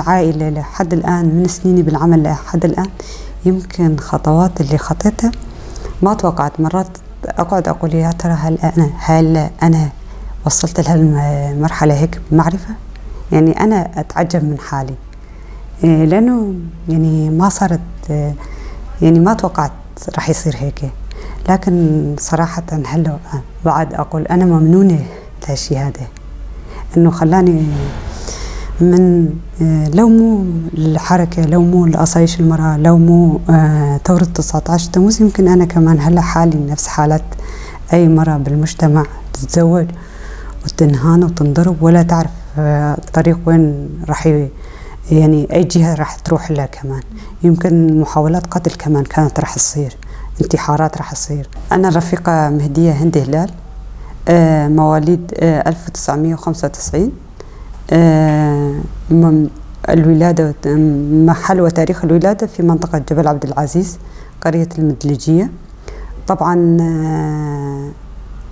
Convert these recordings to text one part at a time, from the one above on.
العائلة لحد الآن، من سنيني بالعمل لحد الآن، يمكن خطوات اللي خطيتها ما توقعت. مرات أقعد أقول يا ترى هل أنا وصلت لهالمرحلة هيك بمعرفة؟ يعني أنا أتعجب من حالي، لأنه يعني ما صارت، يعني ما توقعت رح يصير هيك. لكن صراحة هلا بعد أقول أنا ممنونة لهالشي هذا، إنه خلاني من لو مو الحركة، لو مو الأصايش المرأة، لو مو ثورة 19 تموز، يمكن أنا كمان هلا حالي نفس حالة أي مرأة بالمجتمع، تتزوج وتنهان وتنضرب ولا تعرف الطريق وين راح، يعني أي جهة راح تروح لها. كمان يمكن محاولات قتل كمان كانت راح تصير، انتحارات راح تصير. أنا الرفيقة مهدية هندي هلال، مواليد 1995، الولادة محل وتاريخ الولادة في منطقة جبل عبد العزيز، قرية المدلجية. طبعا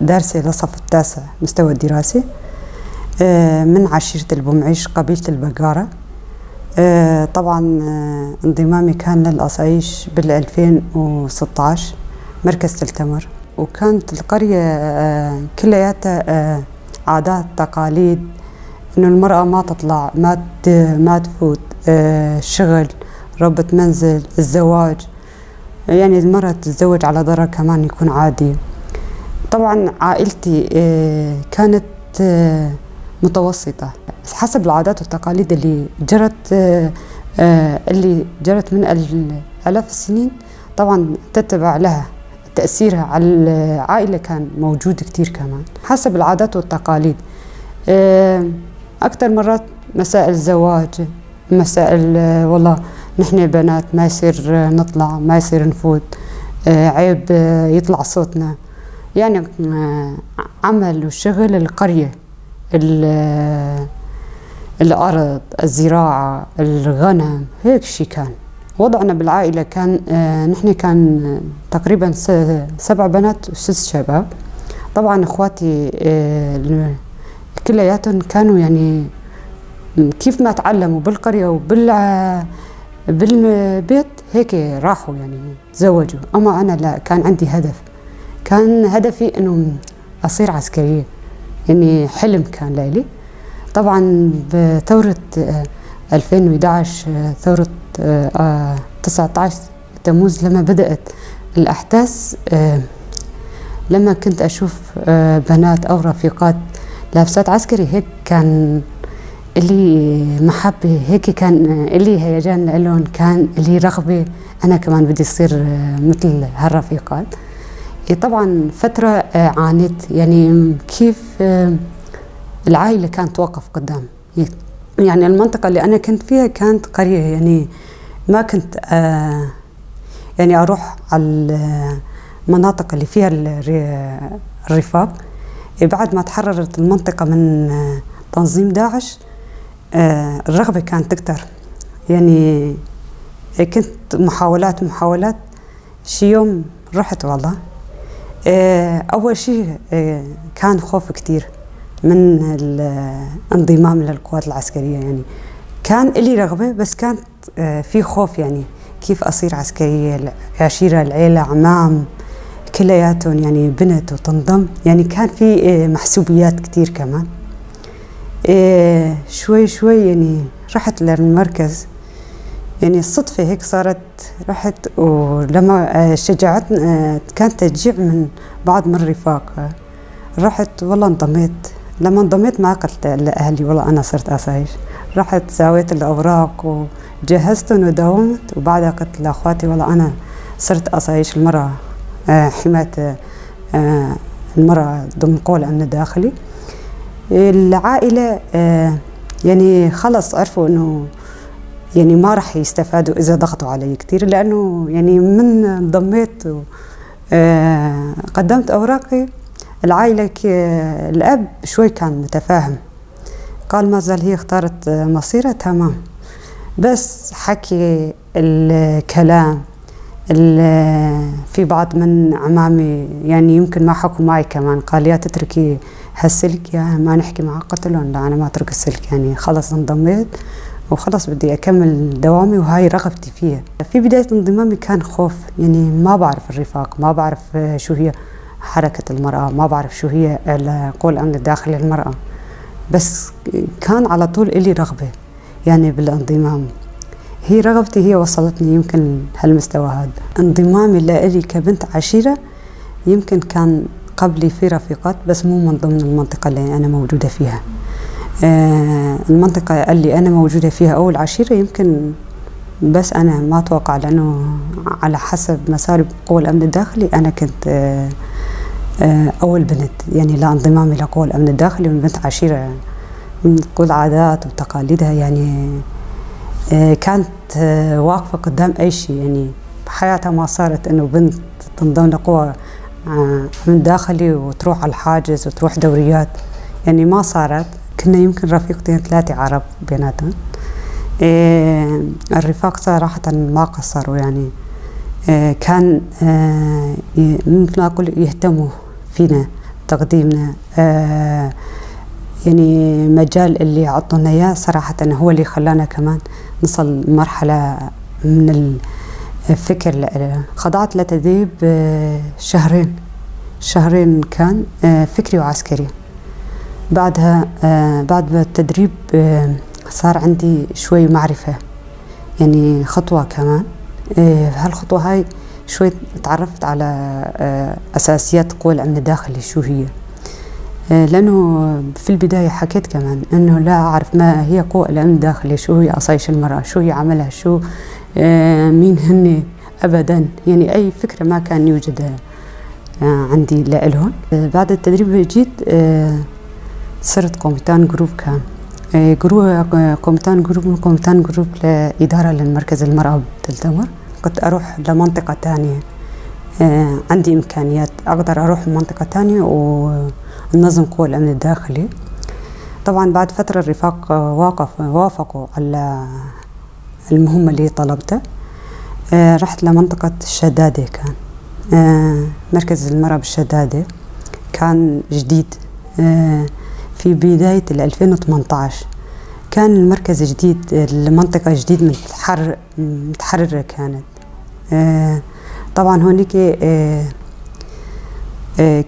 دارسة للصف التاسع مستوى الدراسي، من عشيرة البومعيش قبيلة البقارة. طبعا انضمامي كان للأصايش بال2016 مركز تلتمر، وكانت القرية كلياتها عادات تقاليد، إنه المرأة ما تطلع، ما تفوت، شغل، ربة منزل، الزواج، يعني المرأة تتزوج على ضرر كمان يكون عادي. طبعا عائلتي كانت متوسطة حسب العادات والتقاليد اللي جرت من آلاف السنين، طبعا تتبع لها تأثيرها على العائلة كان موجود كتير كمان حسب العادات والتقاليد. أكثر مرات مسائل زواج، مسائل والله نحن بنات ما يصير نطلع، ما يصير نفوت، عيب يطلع صوتنا، يعني عمل وشغل القرية، الأرض، الزراعة، الغنم، هيك شيء كان وضعنا بالعائلة. كان نحن كان تقريبا 7 بنات و6 شباب. طبعا اخواتي كلياتهم كانوا يعني كيف ما تعلموا بالقرية وبالبيت هيك راحوا يعني تزوجوا. أما أنا لا، كان عندي هدف، كان هدفي إنه أصير عسكرية، يعني حلم كان لإلي. طبعا بثورة 2011، ثورة 19 تموز، لما بدأت الأحداث، لما كنت أشوف بنات أو رفيقات لابسات عسكري، هيك كان اللي محبة، هيك كان اللي هيجان لهم، كان اللي رغبة أنا كمان بدي أصير مثل هالرفيقات. طبعا فترة عانيت، يعني كيف العائلة كانت توقف قدام، يعني المنطقة اللي أنا كنت فيها كانت قرية، يعني ما كنت يعني أروح على المناطق اللي فيها الرفاق. بعد ما تحررت المنطقة من تنظيم داعش، الرغبة كانت تكتر، يعني كنت محاولات. شي يوم رحت والله، أول شيء كان خوف كتير من الانضمام للقوات العسكرية، يعني كان لي رغبة بس كانت في خوف، يعني كيف أصير عسكرية، العشيرة، العيلة، عمام كلياتهم يعني بنت وتنضم، يعني كان في محسوبيات كتير كمان. شوي شوي يعني رحت للمركز، يعني الصدفة هيك صارت، رحت ولما شجعت كان تشجيع من بعض من الرفاق، رحت والله انضميت. لما انضميت ما قلت لأهلي والله أنا صرت أسايش، رحت سويت الأوراق وجهزتهم وداومت، وبعدها قلت لأخواتي والله أنا صرت أسايش المرأة، حماية المرأة ضمن قوى الأمن الداخلي. العائلة يعني خلص عرفوا إنه يعني ما راح يستفادوا إذا ضغطوا علي كثير، لأنه يعني من انضميت قدمت أوراقي، العائلة الأب شوي كان متفاهم، قال ما زال هي اختارت مصيرها تمام، بس حكي الكلام في بعض من عمامي يعني يمكن ما حكوا معي كمان، قال يا تتركي هالسلك يا ما نحكي معك. قلت لهم لا أنا ما أترك السلك، يعني خلص انضميت وخلص بدي أكمل دوامي وهاي رغبتي فيها. في بداية انضمامي كان خوف، يعني ما بعرف الرفاق، ما بعرف شو هي حركة المرأة، ما بعرف شو هي قوى الأمن الداخلي للمرأة، بس كان على طول إلي رغبة يعني بالانضمام. هي رغبتي هي وصلتني يمكن هالمستوى هذا. انضمامي لإلي كبنت عشيرة يمكن كان قبلي في رفيقات، بس مو من ضمن المنطقة اللي أنا موجودة فيها. المنطقة اللي أنا موجودة فيها أو العشيرة يمكن بس أنا ما أتوقع، لأنه على حسب مساري بقوى الأمن الداخلي أنا كنت أول بنت يعني لا انضمامي لقوى الأمن الداخلي من بنت عشيرة من كل عادات وتقاليدها، يعني كانت واقفة قدام أي شيء، يعني بحياتها ما صارت إنه بنت تنضم لقوى أمن داخلي وتروح على الحاجز وتروح دوريات، يعني ما صارت. كنا يمكن رفيقتين 3 عرب بيناتهم. الرفاق صراحة ما قصروا، يعني كان مثل ما أقول يهتموا فينا تقديمنا، يعني مجال اللي عطونا إياه صراحة هو اللي خلانا كمان نصل مرحلة من الفكر لإلنا. خضعت لتدريب شهرين كان فكري وعسكري. بعدها بعد التدريب صار عندي شوي معرفة، يعني خطوة كمان. هالخطوة هاي شوي تعرفت على أساسيات قوى الأمن الداخلي شو هي، لأنه في البداية حكيت كمان أنه لا أعرف ما هي قوى الأمن الداخلي، شو هي عصايش المرأة، شو هي عملها، شو مين هن، أبدا يعني أي فكرة ما كان يوجد عندي لإلهم. بعد التدريب جيت صرت commandant groupe، كان groupe commandant groupe، من commandant groupe لإدارة للمركز المرأة بتلتمر. كنت أروح لمنطقة تانية، عندي إمكانيات أقدر أروح لمنطقة تانية ونظم قوى الأمن الداخلي. طبعا بعد فترة الرفاق وافقوا على المهمة اللي طلبتها. رحت لمنطقة الشدادة، كان مركز المرأة بالشدادة كان جديد في بداية 2018، كان المركز جديد، المنطقة جديد متحررة كانت. طبعا هونيك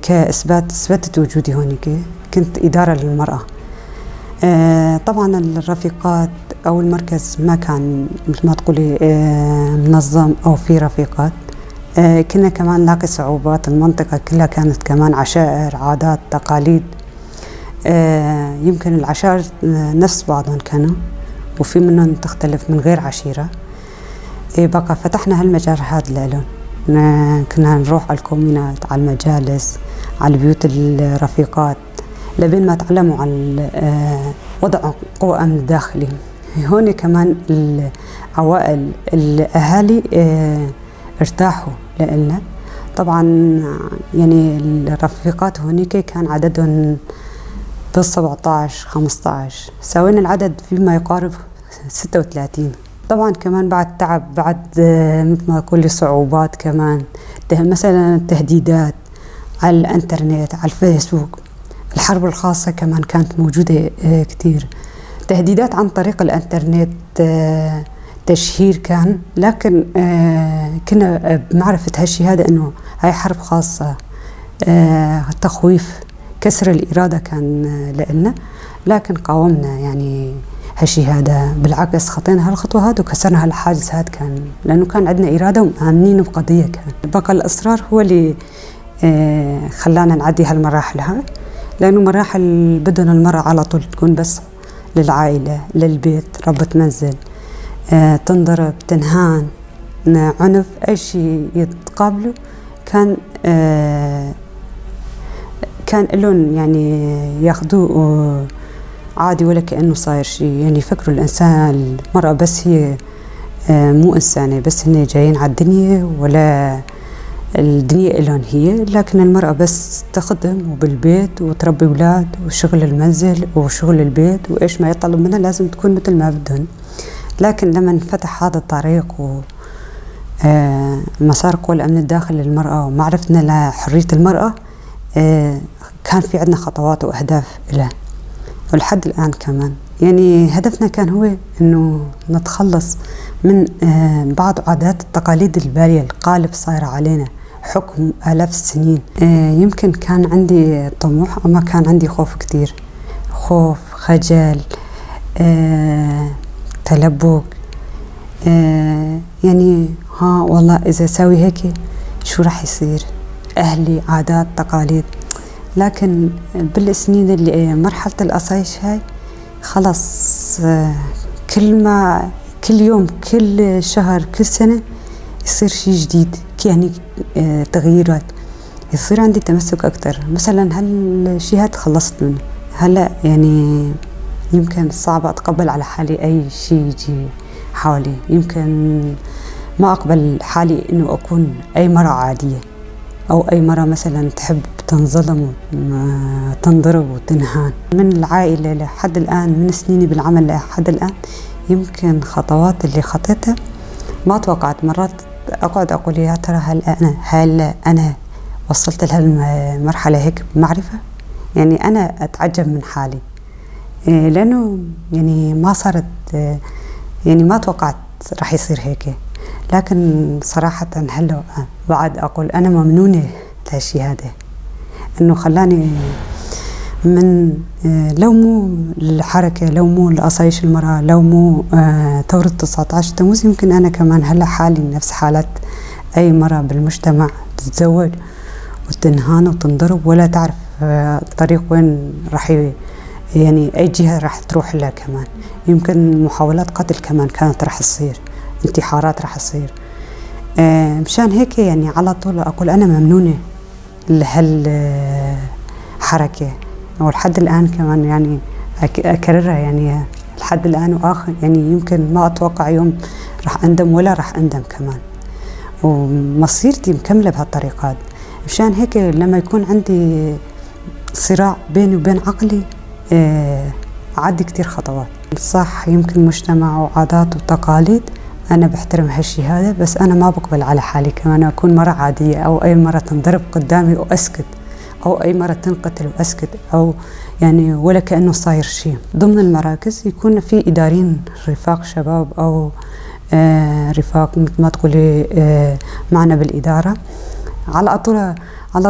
كإثبات اثبتت وجودي هونيك، كنت إدارة للمرأة. طبعا الرفيقات أو المركز ما كان مثل ما تقولي منظم أو في رفيقات. كنا كمان نلاقي صعوبات، المنطقة كلها كانت كمان عشائر، عادات، تقاليد. يمكن العشائر نفس بعضهم كانوا، وفي منهم تختلف من غير عشيرة. بقى فتحنا هالمجال هذا لهم، كنا نروح على الكومينات، على المجالس، على بيوت الرفيقات، لبين ما تعلموا على وضع قوى أمن الداخلي. هون كمان العوائل الأهالي ارتاحوا لنا. طبعا يعني الرفيقات هونيك كان عددهم بال 17 15، سوينا العدد فيما يقارب 36. طبعا كمان بعد تعب، بعد مثل ما أقول صعوبات كمان، مثلا تهديدات على الانترنت، على الفيسبوك، الحرب الخاصة كمان كانت موجودة كتير، تهديدات عن طريق الانترنت، تشهير كان. لكن كنا بمعرفة هالشي هذا انه هاي حرب خاصة، تخويف، كسر الإرادة كان لنا، لكن قاومنا يعني هالشي هذا. بالعكس خطينا هالخطوة هذا وكسرنا هالحاجز هذا، كان لأنه كان عندنا إرادة ومآمنين بقضية. كان بقى الإصرار هو اللي خلانا نعدي هالمراحل هاي، لأنه مراحل بدنا المرأة على طول تكون بس للعائلة، للبيت، ربة منزل، تنضرب، تنهان، عنف، أي شيء يتقابله كان كان لهم يعني ياخذوه عادي ولا كأنه صاير شيء. يعني يفكروا الإنسان المرأة بس هي مو إنسانة، بس هن جايين على الدنيا ولا الدنيا إلهم هي، لكن المرأة بس تخدم وبالبيت وتربي أولاد وشغل المنزل وشغل البيت وإيش ما يطلب منها لازم تكون مثل ما بدهم. لكن لما انفتح هذا الطريق و مسار قوى الأمن الداخلي للمرأة ومعرفتنا لحرية المرأة، كان في عندنا خطوات وأهداف لها ولحد الآن كمان. يعني هدفنا كان هو إنه نتخلص من بعض عادات التقاليد البالية القالب صايرة علينا حكم آلاف السنين. يمكن كان عندي طموح أما كان عندي خوف كتير، خوف، خجل، تلبك، يعني ها والله إذا ساوي هيك شو راح يصير، أهلي، عادات، تقاليد. لكن بالسنين اللي مرحلة القصايش هاي خلص، كل يوم، كل شهر، كل سنة يصير شيء جديد، يعني تغييرات، يصير عندي تمسك أكثر. مثلا هالشيء هاد خلصت منه هلا، يعني يمكن صعب أتقبل على حالي أي شيء يجي حوالي، يمكن ما أقبل حالي إنه أكون أي مرأة عادية أو أي مرأة مثلا تحب تنظلم وتنضرب وتنهان. من العائلة لحد الآن، من سنيني بالعمل لحد الآن، يمكن خطوات اللي خطيتها ما توقعت. مرات أقعد أقول يا ترى هل أنا وصلت لهالمرحلة هيك بمعرفة؟ يعني أنا أتعجب من حالي، لأنه يعني ما صارت، يعني ما توقعت رح يصير هيك. لكن صراحة هلا بعد أقول أنا ممنونة لهالشي هذا، إنه خلاني من لو مو الحركة، لو مو القصايش المرأة، لو مو ثورة 19 تموز، يمكن أنا كمان هلا حالي نفس حالات أي مرأة بالمجتمع، تتزوج وتنهان وتنضرب ولا تعرف الطريق وين راح، يعني أي جهة راح تروح لها. كمان يمكن محاولات قتل كمان كانت راح تصير، انتحارات راح تصير. مشان هيك يعني على طول أقول أنا ممنونة لهالحركة، ولحد الآن كمان يعني أكررها، يعني لحد الآن وآخر، يعني يمكن ما أتوقع يوم راح أندم ولا راح أندم كمان، ومصيرتي مكملة بهالطريقات. مشان هيك لما يكون عندي صراع بيني وبين عقلي أعدي كتير خطوات. صح يمكن مجتمع وعادات وتقاليد أنا بحترم هالشي هذا، بس أنا ما بقبل على حالي كمان أكون مرة عادية، أو أي مرة تنضرب قدامي وأسكت، أو أي مرة تنقتل وأسكت، أو يعني ولا كأنه صاير شيء. ضمن المراكز يكون في إداريين رفاق شباب أو رفاق مثل ما تقولي معنا بالإدارة، على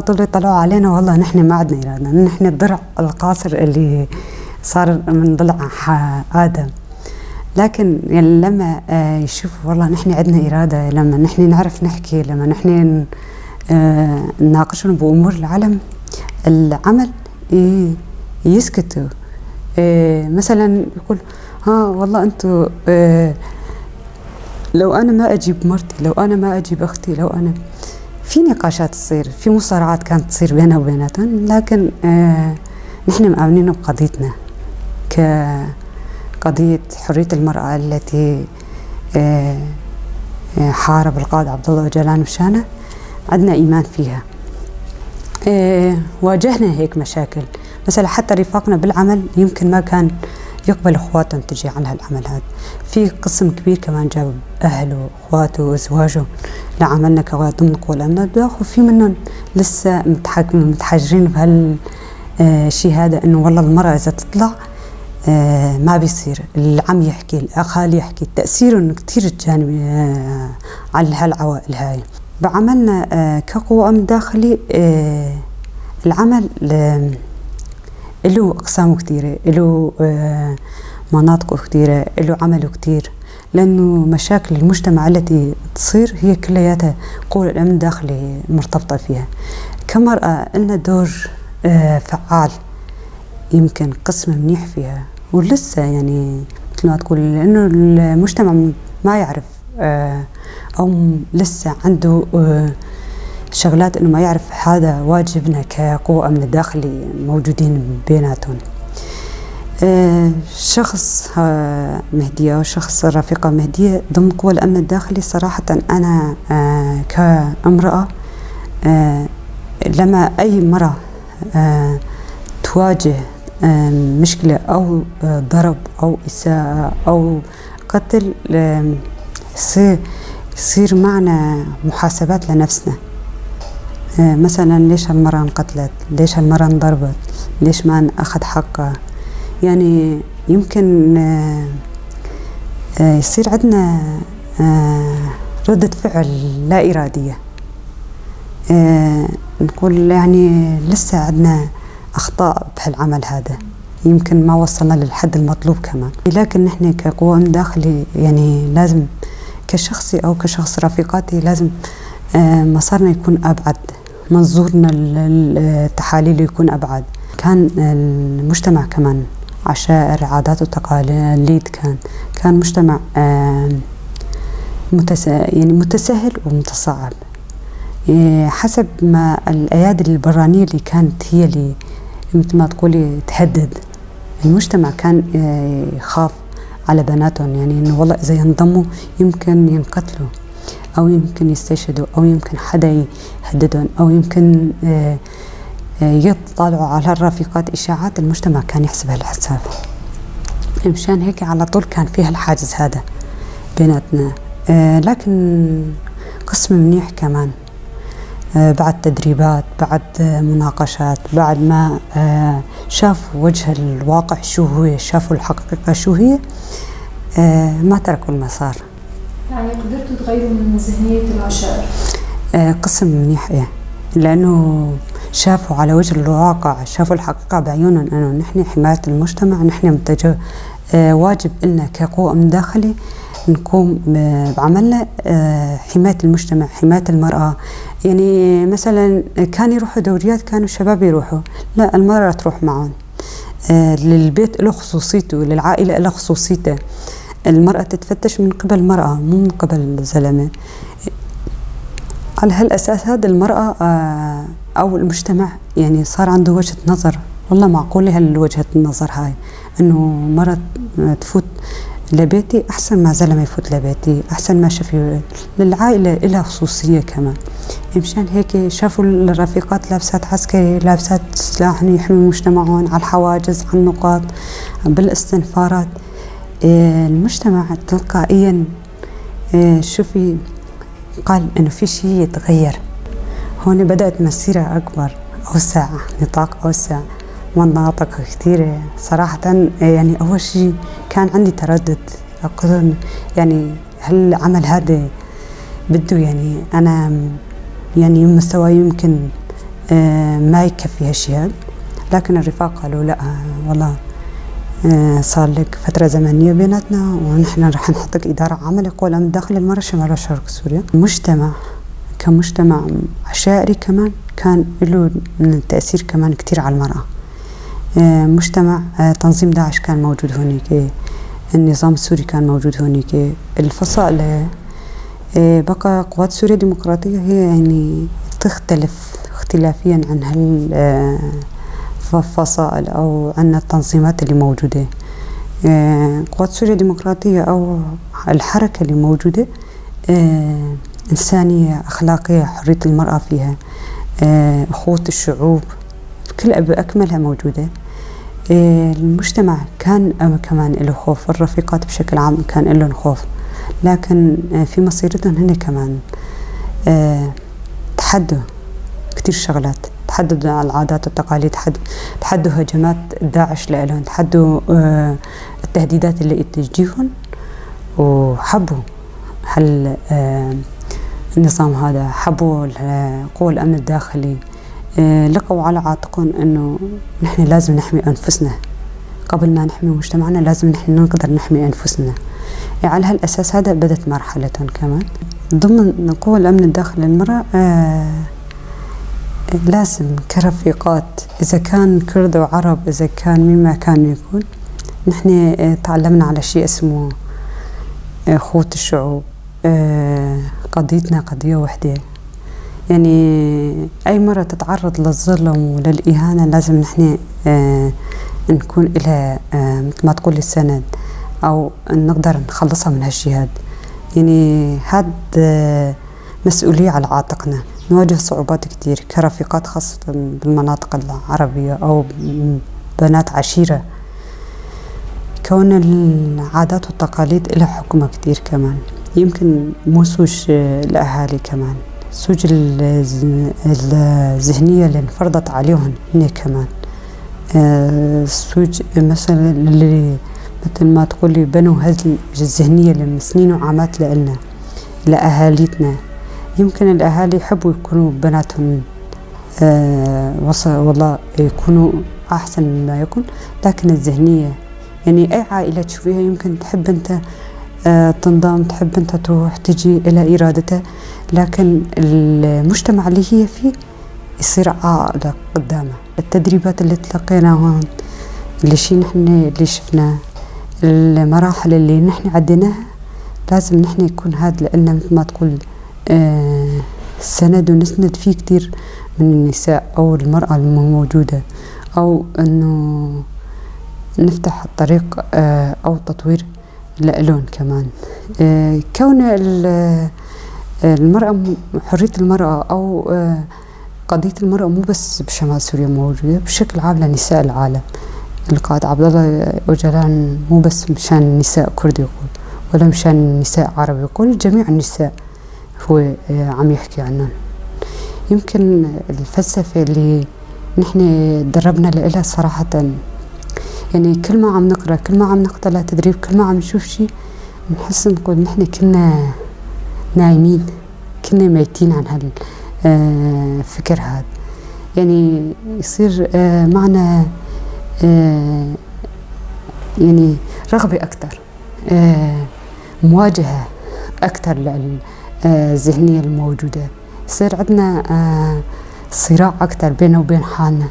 طول يطلعوا علينا والله نحن ما عندنا إرادة، نحن الضلع القاصر اللي صار من ضلع آدم. لكن يعني لما يشوفوا والله نحن عندنا إرادة، لما نحن نعرف نحكي، لما نحن نناقشهم بأمور العالم العمل يسكتوا. مثلا يقول ها والله أنتوا لو أنا ما أجيب مرتي، لو أنا ما أجيب أختي، لو أنا في نقاشات تصير، في مصارعات كانت تصير بيننا وبيناتهم. لكن نحن مآمنين بقضيتنا كقضية حرية المرأة التي حارب القائد عبد الله أوجلان مشانه، عندنا إيمان فيها. واجهنا هيك مشاكل، مثلا حتى رفاقنا بالعمل يمكن ما كان يقبل اخواتهم تجي على هالعمل هذا. في قسم كبير كمان جاب اهله واخواته وازواجه لعملنا كضمن قوى الامن الداخل، وفي منهم لسه متحجرين بهالشيء هذا، انه والله المرأة اذا تطلع ما بيصير، العم يحكي، الاخال يحكي، تأثيره انه كثير جانبي على هالعوائل هاي. بعملنا كقوى امن داخلي العمل له أقسامه كثيرة، له مناطقه كثيرة، له عمله كثير، لأنه مشاكل المجتمع التي تصير هي كلياتها قوى الأمن الداخلي مرتبطة فيها. كمرأة لنا دور فعال، يمكن قسم منيح فيها، ولسه يعني مثل ما تقول لأنه المجتمع ما يعرف أو لسه عنده شغلات انه ما يعرف هذا واجبنا كقوة امن الداخلي موجودين بيناتهم. شخص مهدية وشخص الرفيقة مهدية ضمن قوى الامن الداخلي، صراحة انا كامرأة لما اي مرأة تواجه مشكلة او ضرب او اساءة او قتل، يصير معنا محاسبات لنفسنا. مثلا ليش هالمرة انقتلت، ليش هالمرة انضربت، ليش ما اخذ حقها. يعني يمكن يصير عندنا ردة فعل لا إرادية، نقول يعني لسه عندنا أخطاء بهالعمل هذا، يمكن ما وصلنا للحد المطلوب كمان. لكن نحن كقوى أمن داخلي يعني لازم كشخصي أو كشخص رفيقاتي لازم مسارنا يكون أبعد، منظورنا للتحاليل يكون أبعد. كان المجتمع كمان عشائر، عادات وتقاليد، كان مجتمع يعني متساهل ومتصاعب حسب ما الأيادي البرانية اللي كانت هي اللي مثل ما تقولي تهدد المجتمع. كان يخاف على بناتهم، يعني إنه والله إذا ينضموا يمكن ينقتلوا أو يمكن يستشهدوا أو يمكن حدا يهددهم أو يمكن يطلعوا على الرفيقات إشاعات. المجتمع كان يحسب هالحساب، مشان هيك على طول كان فيها الحاجز هذا بيناتنا. لكن قسم منيح كمان بعد تدريبات، بعد مناقشات، بعد ما شافوا وجه الواقع شو هو، شافوا الحقيقة شو هي، ما تركوا المسار. يعني قدرتوا تغيروا من ذهنية العشائر؟ قسم منيح إيه، لأنه شافوا على وجه الواقع، شافوا الحقيقة بعيونهم أنه نحن حماية المجتمع، نحن واجب لنا كقوة أمن داخلي نقوم بعملنا حماية المجتمع، حماية المرأة. يعني مثلا كان يروحوا دوريات، كانوا الشباب يروحوا، لا المرأة تروح معهم. للبيت له خصوصيته، للعائلة له خصوصيته، المرأة تتفتش من قبل المرأة مو من قبل الزلمة. على هالأساس هذا المرأة أو المجتمع يعني صار عنده وجهة نظر. والله معقولة هالوجهة النظر هاي، إنه مرأة تفوت لبيتي أحسن ما زلمة يفوت لبيتي، أحسن ما شفي. للعائلة إلها خصوصية كمان. مشان هيك شافوا الرفيقات لابسات عسكري، لابسات سلاح، يحموا مجتمعهم على الحواجز، على النقاط، بالاستنفارات. المجتمع تلقائيا شوفي قال إنه في شيء يتغير. هون بدأت مسيرة أكبر، أوسع، نطاق أوسع، مناطق كثيرة. صراحة يعني أول شيء كان عندي تردد، أقول يعني هل العمل هذا بده، يعني أنا يعني مستواي يمكن ما يكفي هالشيء، لكن الرفاق قالوا لا والله صار لك فترة زمنية بيناتنا ونحن رح نحطك إدارة عامة لقوى الأمن الداخلي المرأة شمال وشرق سوريا. المجتمع كمجتمع عشائري كمان كان له تأثير كمان كتير على المرأة. مجتمع تنظيم داعش كان موجود هونيك، النظام السوري كان موجود هونيك، الفصائل بقى قوات سوريا الديمقراطية هي يعني تختلف اختلافيا عن هالفصائل أو عن التنظيمات اللي موجودة. قوات سوريا الديمقراطية أو الحركة اللي موجودة إنسانية، أخلاقية، حرية المرأة فيها، أخوة الشعوب كل بأكملها موجودة. المجتمع كان كمان له خوف، الرفيقات بشكل عام كان لهم خوف، لكن في مصيرتهم هن كمان تحدوا كتير شغلات، تحدوا العادات والتقاليد، تحدوا هجمات داعش لهم، تحدوا التهديدات اللي تجيهم، وحبوا هال النظام هذا، حبوا قوى الأمن الداخلي، لقوا على عاتقهم أنه نحن لازم نحمي أنفسنا قبل ما نحمي مجتمعنا، لازم نحن نقدر نحمي أنفسنا. يعني على هالأساس هذا بدت مرحلتهم كمان ضمن قوى الأمن الداخلي للمرأة. لازم كرفيقات، إذا كان كرد وعرب، إذا كان مين ما كان يكون، نحن تعلمنا على شيء اسمه أخوة الشعوب. قضيتنا قضية وحدة، يعني أي مرة تتعرض للظلم وللإهانة لازم نحن نكون لها مثل ما تقول السند، أو نقدر نخلصها من هالشيء. يعني هاد مسؤولية على عاتقنا. نواجه صعوبات كتير كرفيقات، خاصة بالمناطق العربية أو بنات عشيرة، كون العادات والتقاليد لها حكمة كتير كمان. يمكن مو سوج الأهالي كمان، سوج الذهنية اللي انفرضت عليهم هن كمان، سوج مثلا اللي مثل ما تقولي بنوا هذه الذهنية اللي من سنين وعامات لإلنا لأهاليتنا. يمكن الأهالي يحبوا يكونوا بناتهم والله يكونوا أحسن مما يكون، لكن الذهنية يعني أي عائلة تشوفيها يمكن تحب أنت تنضم، تحب أنت تروح تجي إلى إرادتها، لكن المجتمع اللي هي فيه يصير عائق قدامها. التدريبات اللي تلقيناها هون، اللي شي نحن اللي شفناه، المراحل اللي نحن عديناها، لازم نحن يكون هذا لنا مثل ما تقول سند ونسند فيه كتير من النساء أو المرأة الموجودة، أو إنه نفتح الطريق أو تطوير لإلهم كمان. كون المرأة حرية المرأة أو قضية المرأة مو بس بشمال سوريا موجودة، بشكل عام لنساء العالم. القائد عبد الله أوجلان مو بس مشان نساء كرد يقول، ولا مشان نساء عرب يقول، جميع النساء هو عم يحكي عنهم. يمكن الفلسفة اللي نحن دربنا لإلها صراحة، يعني كل ما عم نقرأ، كل ما عم نقرأ لها تدريب، كل ما عم نشوف شيء نحس نقول نحن كنا نايمين، كنا ميتين عن هالفكر هذا. يعني يصير معنا يعني رغبة أكثر، مواجهة أكثر للذهنية الموجودة، يصير عندنا صراع أكثر بيننا وبين حالنا،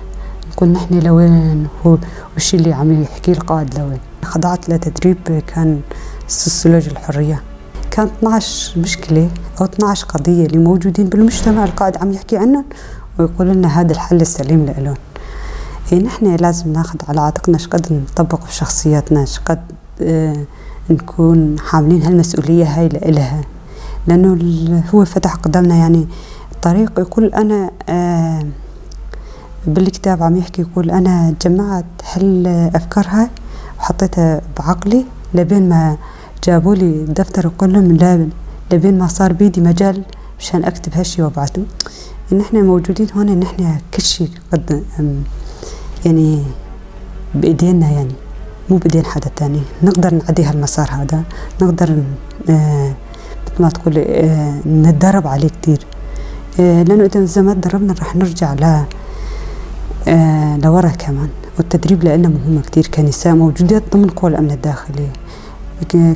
نقول نحن لوين هو وش اللي عم يحكي القائد لوين. خضعت لتدريب كان سوسيولوجيا الحرية، كان 12 مشكلة أو 12 قضية اللي موجودين بالمجتمع القائد عم يحكي عنهم ويقول لنا هذا الحل السليم لإلهم. إيه نحن لازم ناخذ على عاتقنا شقد نطبق في شخصياتنا، شقد نكون حاملين هالمسؤولية هاي لإلها، لأنه هو فتح قدامنا يعني طريق. يقول أنا بالكتاب عم يحكي، يقول أنا جمعت هالأفكار هاي وحطيتها بعقلي لبين ما جابوا لي دفتر وقلم، لبين ما صار بيدي مجال مشان أكتب هالشي وأبعته. إن إحنا موجودين هون، إن إحنا كل شي قد يعني بإيدينا، يعني مو بإيدين حدا تاني، نقدر نعدي هالمسار هذا، نقدر مثل ما تقول نتدرب عليه كتير، لأنه إذا ما تدربنا رح نرجع لورا كمان. والتدريب لنا مهم كتير كنساء موجودات ضمن قوى الأمن الداخلي.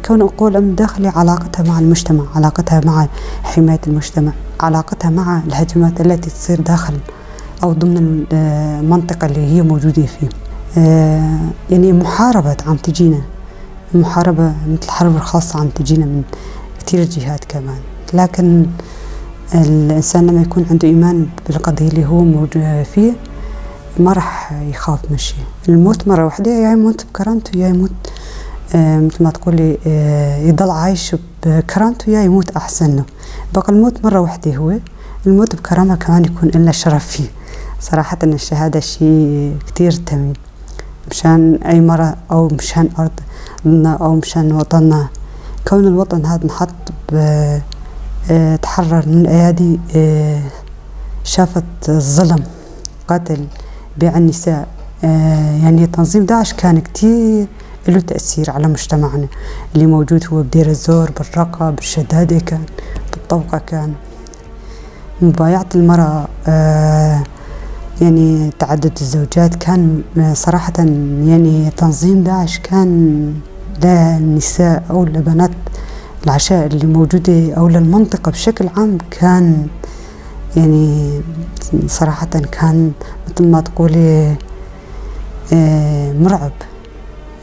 كون قوى الأمن الداخلي علاقتها مع المجتمع، علاقتها مع حماية المجتمع، علاقتها مع الهجمات التي تصير داخل أو ضمن المنطقة اللي هي موجودة فيه. يعني محاربة عم تجينا، محاربة مثل الحرب الخاصة عم تجينا من كتير جهات كمان، لكن الإنسان لما يكون عنده إيمان بالقضية اللي هو موجود فيه ما راح يخاف من شيء. الموت مرة واحدة، يا يموت بكرامته يا يموت مثل ما تقولي يضل عايش بكرامته يا يموت أحسن له. بقى الموت مرة واحدة، هو الموت بكرامة كمان يكون لنا شرف فيه. صراحة الشهادة شيء كتير ثمين مشان أي مرة أو مشان أرضنا أو مشان وطننا. كون الوطن هذا نحط تحرر من أيادي شافت الظلم، قتل، بيع النساء، يعني تنظيم داعش كان كتير له تأثير على مجتمعنا اللي موجود هو بدير الزور، بالرقة، بالشدادة، كان بالطوقة، كان مبايعة المرأة، يعني تعدد الزوجات، كان صراحة يعني تنظيم داعش كان للنساء أو لبنات العشائر اللي موجودة أو للمنطقة بشكل عام، كان يعني صراحة كان مثل ما تقولي مرعب.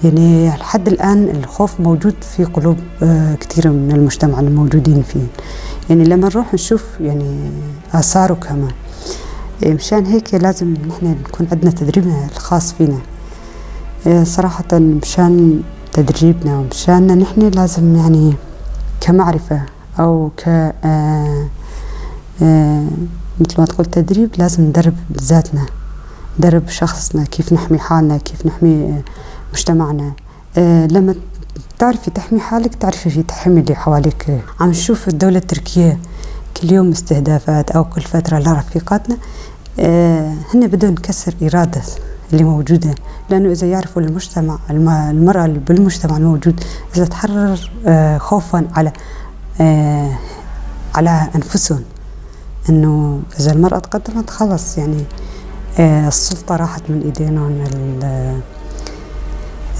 يعني لحد الآن الخوف موجود في قلوب كثير من المجتمع الموجودين فيه. يعني لما نروح نشوف يعني آثاره كمان، مشان هيك لازم نحن نكون عندنا تدريبنا الخاص فينا. صراحة مشان تدريبنا ومشان نحن لازم يعني كمعرفة أو ك مثل ما تقول تدريب، لازم ندرب ذاتنا، ندرب شخصنا كيف نحمي حالنا، كيف نحمي مجتمعنا. لما تعرفي تحمي حالك تعرفي في تحمي اللي حواليك. عم نشوف الدولة التركية كل يوم استهدافات أو كل فترة لرفيقاتنا، هن بدهم كسر إرادة اللي موجودة، لأنه إذا يعرفوا المجتمع المرأة اللي بالمجتمع الموجود إذا تحرر خوفا على أنفسهم، إنه إذا المرأة تقدمت خلص يعني السلطة راحت من إيدينهم،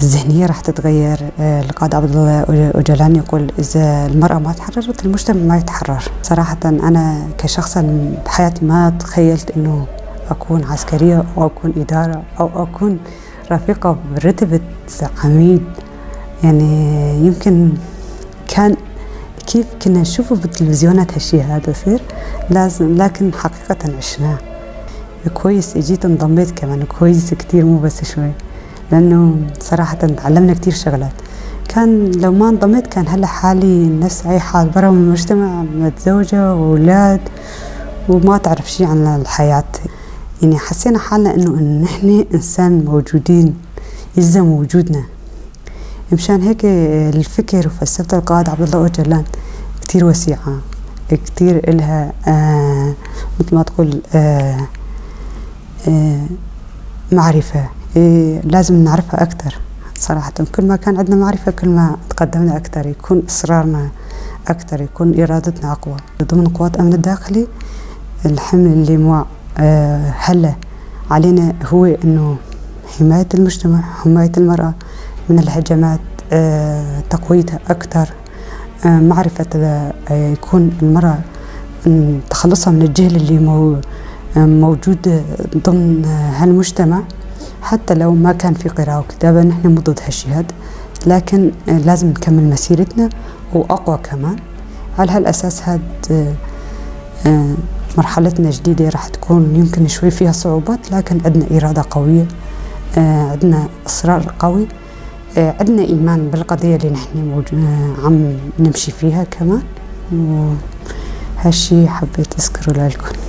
الذهنية راح تتغير. القائد عبد الله أوجلان يقول إذا المرأة ما تحررت المجتمع ما يتحرر. صراحة أنا كشخصا بحياتي ما تخيلت إنه أكون عسكرية أو أكون إدارة أو أكون رفيقة برتبة عميد، يعني يمكن كان كيف كنا نشوفه بالتلفزيونات هالشي هذا يصير لازم، لكن حقيقة عشناه كويس. اجيت انضميت كمان كويس كتير، مو بس شوي، لأنه صراحة تعلمنا كتير شغلات. كان لو ما انضميت كان هلا حالي الناس أي حال برا من المجتمع، متزوجة وأولاد وما تعرف شي عن الحياة. يعني حسينا حالنا إنه نحن إنسان موجودين، يلزم وجودنا. مشان هيك الفكر وفلسفة القائد عبد الله أوجلان كتير وسيعة، كتير إلها مثل ما تقول معرفة، لازم نعرفها أكثر. صراحة كل ما كان عندنا معرفة كل ما تقدمنا أكثر، يكون إصرارنا أكثر، يكون إرادتنا أقوى. ضمن قوات الأمن الداخلي الحمل اللي مع هلا علينا هو إنه حماية المجتمع، حماية المرأة من الهجمات، تقويتها أكثر، معرفة يكون المرأة تخلصها من الجهل اللي موجود ضمن هالمجتمع. حتى لو ما كان في قراءة وكتابة نحن مو ضد هالشي هذا، لكن لازم نكمل مسيرتنا وأقوى كمان. على هالأساس هاد مرحلتنا جديدة راح تكون يمكن شوي فيها صعوبات، لكن عندنا إرادة قوية، عندنا إصرار قوي، عندنا إيمان بالقضية اللي نحن عم نمشي فيها كمان. وهالشي حبيت أذكره لكم.